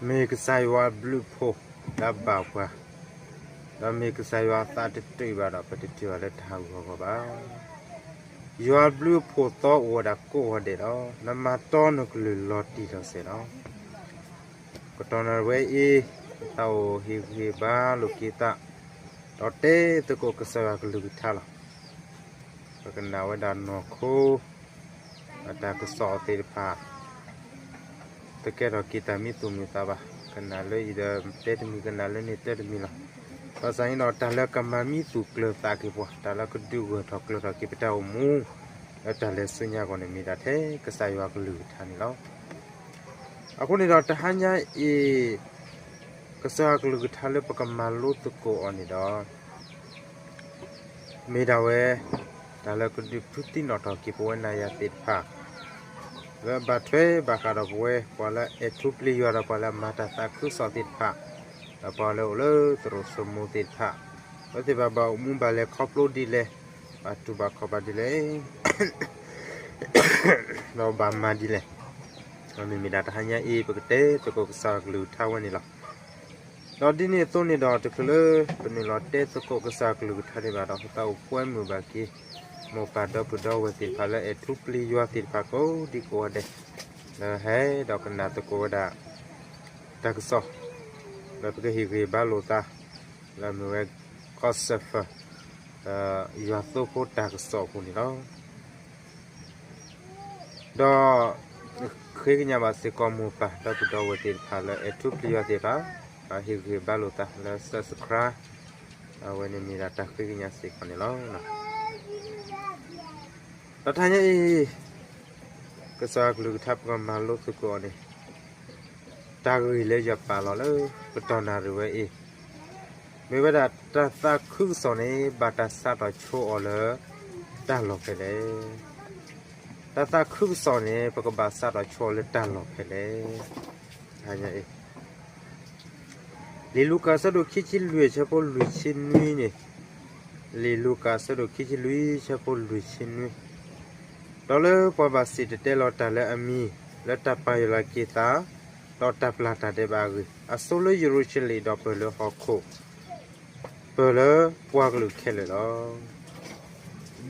မ့ၢ်ကစၢ်ယွၤအဘျုးအဖှိၣ်လၢအဘၣ်ပှၤ, ဒီးမ့ၢ်ကစၢ်ယွၤအသးတတုာ်ဘၣ်ဒီး ပတတုာ်ဘၣ်လၢတၢ်ဟးဂီၤအဂီၢ်ဘၣ်. ယွၤအဘျုးအဖှိၣ်သီအိၣ်ဝဲဒၣ်ကိးဂၤဒဲးလီၤ. နမၤတီနကလုၢ်လီၤတံၢ်လီၤဆဲးလီၤ. ကတီၢ်နၣ်ရံၣ်ဝဲအံၤ, သးအိၣ်ဟ့ၣ်ဂံၢ်ဟ့ၣ်ဘါလိာ်က့ၤသး, ဒီးတဲသကိးကစၢ်ယွၤကလုၢ်ကထါလီၤ. ပကနၣ်ဝဲဒၣ်နီၢ်ခိ အတၢ်ကစီၣ်သ့ၣ်တဖၣ် တကဲထီၣ်က့ၤတၢ်မံသူၣ်မံသးဘၣ်. ကနၣ်လၢအံၤဒီးတဲတမံၤ, ကနၣ်လၢန့ၣ်တဲတမံၤလီၤ. ဘၣ်ဆၣ်န့ၣ်ဒီး တၢ်လၢကမၤမံသူၣ်ကျၢၤသးက့ၤပှၤ, တၢ်လၢကဒုးဂၢၢ်ထီၣ်ကျၢၤထီၣ်က့ၤပတၢ်အိၣ်မူ လၢတၢ်လဲၤဆူညါအဂီၢ်န့ၣ် မ့ၢ်ဒၣ်ထဲကစၢ်ယွၤကလုၢ်ကထါန့ၣ်လီၤ. အဃိန့ၣ်ဒီးတဟါညါအံၤ ကစၢ်ယွၤကလုၢ်ကထါလၢပကမၤလိသကိးအီၤန့ၣ်ဒီး မ့ၢ်ဒၣ်ဝဲ တၢ်လၢကဒုးဖုသံနီၣ်ထီၣ်က့ၤပဝဲနၤယၤသ့ၣ်တဖၣ် လၢဘၣ်ထွဲဘၣ်ဃးဒီးပဝဲ ပှၤလၢအဲၣ်ထူပျံၤယွၤဒီးပှၤလၢအမၤတၢ်သးခုကစီၣ်သ့ၣ်တဖၣ်, ဒီးပှၤလၢအိၣ်လၢသရိာ်စိမိသ့ၣ်တဖၣ်, အဝဲသ့ၣ်တဖၣ်ဘၣ်အိၣ်မူဘၣ်လဲၤခီဖျိဒ်လဲၣ်, ဘၣ်တူၢ်ဘၣ်ခီၣ်ဘၣ်ဒ်လဲၣ် ဒီးဘၣ်မၤဒ်လဲၣ်. မ့မ့ၢ်ဒၣ်တဟါညါအံၤ ပကတဲသကိးကစၢ်ယွၤကလုၢ်ကထါဝဲန့ၣ်လီၤ. ဒီးဒ်န့ၣ်အသိးန့ၣ်ဒီး တချုးလၢပနုာ်လီၤတဲသကိးကစၢ်ယွၤကလုၢ်ကထါဒံးဘၣ်ဒီး ပသးအိၣ်ကွဲမုာ်ဘၣ်က့ၤ မိၢ်ပၢ်ဒီပုၢ်ဒီဝဲၢ်သ့ၣ်တဖၣ်လၢအဲၣ်ထူပျံၤယွၤသ့ၣ်တဖၣ်ကိးဒံကိးဂၤဒဲး လၢဟဲဒီးကနၣ်သကိးဝဲဒၣ် တၢ်ကစီၣ် လၢပကဟ့ၣ်ဂံၢ်ဘါလိာ်သး လၢအမ့ၢ်ဝဲ ကီၢ်စၢဖၢၣ် ယွၤသိဖိတၢ်ကစီၣ်အပူၤန့ၣ်လီၤ. ဒီး ဃ့ကညးဘၣ်စ့ၢ်ကီးမိၢ်ပၢ်ဒီပုၢ်ဒီဝဲၢ်သ့ၣ်တဖၣ်လၢအဲၣ်ထူပျံၤယွၤသ့ၣ်တဖၣ် ဟ့ၣ်ဂံၢ်ဘါလိာ်သးလၢ subscribe အဝဲန့ၣ်မ့ၢ်ဒၣ်တၢ်ဃ့ကညးစ့ၢ်ကီးန့ၣ်လီၤ. ဒီးတဟါညါအံၤ ကစၢ်ယွၤကလုၢ်ကထါပကမၤလိသကိးအီၤန့ၣ် တၢ်ဂ့ၢ်လၢယပာ်လီၤလၢကတီၢ်နၣ်ရံၣ်ဝဲအံၤ မ့ၢ်ဝဲဒၣ်တၢ်သးခုကစီၣ်န့ၣ် ဘၣ်တၢ်စးထီၣ်ဆိအီၤလၢတၢ်လီၢ်ဖဲလဲၣ်. တၢ်သးခုကစီၣ်န့ၣ် ပကဘၣ်စးထီၣ်ဆိအီၤလၢတၢ်လီၢ်ဖဲလဲၣ်. တဟါညါအံၤ လံာ်လူၤကၣ်အဆၢဒိၣ်ခံဆံလွံၢ်အဆၢဖိလွံၢ်ဆံနွံန့ၣ်, လံာ်လူၤကၣ်အဆၢဒိၣ်ခံဆံလွံၢ်အဆၢဖိလွံၢ်ဆံနွံ, ဒီးလၢပှၤဘၣ်စံၣ်တဲၤတဲလီၤတၢ်လၢအမံၤ လၢတၢ်ပီၢ်ယၢ်လီၤက့ၤသး ဒီးတၢ်ပျၢ်တၢ်ဒဲးဘးအဂ့ၢ်, အဆိလၢယရူၤၡလ့ၣ်ဒီးပၢၢ်လၢဟီၣ်ခိၣ် ပၢၢ်လၢပှၤကလုာ်ခဲလၢာ်လီၤ.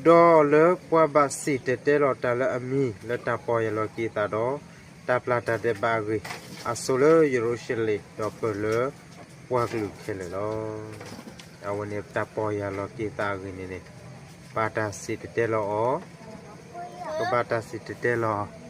ဒီးလၢပှၤဘၣ်စံၣ်တဲၤတဲလီၤတၢ်လၢအမံၤ လၢတၢ်ပီၢ်ယၢ်လီၤက့ၤသးဒီး တၢ်ပျၢ်တၢ်ဒဲးဘးအဂ့ၢ်, အဆိလၢယရူၤၡလ့ၣ်ဒီးပၢၢ်လၢပှၤကလုာ်ခဲလၢာ်လီၤ. အဝဲန့ၣ်တၢ်ပီၢ်ယၢ်လီၤက့ၤသးအဂ့ၢ်န့ၣ်န့ၣ် ဘၣ်တၢ်စံၣ်တဲၤတဲလီၤအီၤ, ကဘၣ်တၢ်စံၣ်တဲၤတဲလီၤ